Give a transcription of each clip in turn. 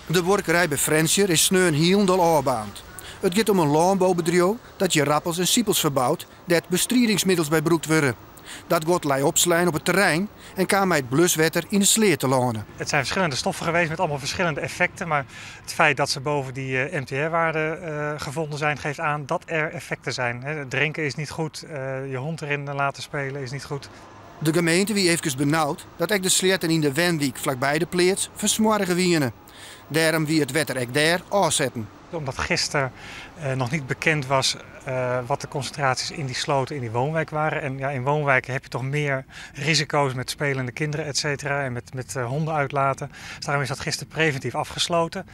De buorkerij by Frjentsjer is sneon hielendal ôfbaarnd. It giet om in lânboubedriuw dat ierdappels en sipels ferbout dêr't bestridingsmiddels by brûkt wurde. Dat guod lei opslein op it terrein en kaam mei it bluswetter yn de sleat telâne. Het zijn verschillende stoffen geweest met allemaal verschillende effecten. Maar het feit dat ze boven die eh, MTR-waarde eh, gevonden zijn, geeft aan dat er effecten zijn. Drinken is niet goed, eh, je hond erin laten spelen is niet goed. De gemeente wie efkes benaud dat ek de sleatten yn de wenwyk flakby de pleats fersmoarge wiene. Dêrom wie it wetter ek dêr ôfsetten. Omdat gisteren nog niet bekend was wat de concentraties in die sloten in die woonwijk waren. En ja, in woonwijken heb je toch meer risico's met spelende kinderen, et cetera. En met honden uitlaten. Dus daarom is dat gisteren preventief afgesloten.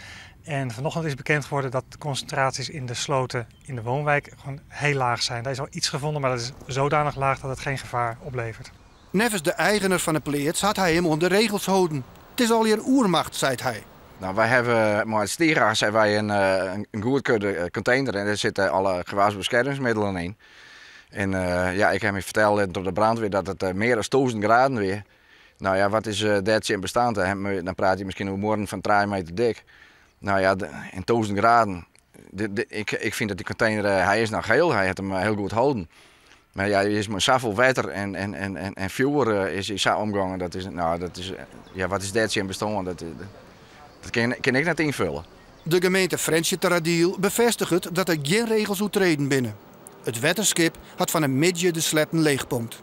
En vanochtend is bekend geworden dat de concentraties in de sloten in de woonwijk gewoon heel laag zijn. Daar is al iets gevonden, maar dat is zodanig laag dat het geen gevaar oplevert. Neffens de eigener fan de pleats hat hy him oan de regels holden. It is allegear oermacht, seit hy. Nou, wij hebben mei it stiegras hebben wij een goedkeurde container en dêr sitte alle gewasbeskermingsmiddelen yn. En ja, ik ha my fertelle litten troch de brandweer dat it mear as 1000 graden wie. Nou ja, wat is dêr tsjin bestand? Dan praat je miskien oer muorren fan 3 meter dik. Nou ja, en 1000 graden. Ik fyn dat dy container, hy is noch hiel, hy hat him hiel goed holden. Mar ja, is mei safolle wetter en fjoer is hy sa omgongen. Dat is, nou, dat is, ja, wat is dêr tsjin bestân? Dat kin ik net ynfolje. De gemeente Frjentsjerteradiel befêstiget dat der gjin regels oertreden binne. It wetterskip hat fan 'e middei de sleatten leechpompt.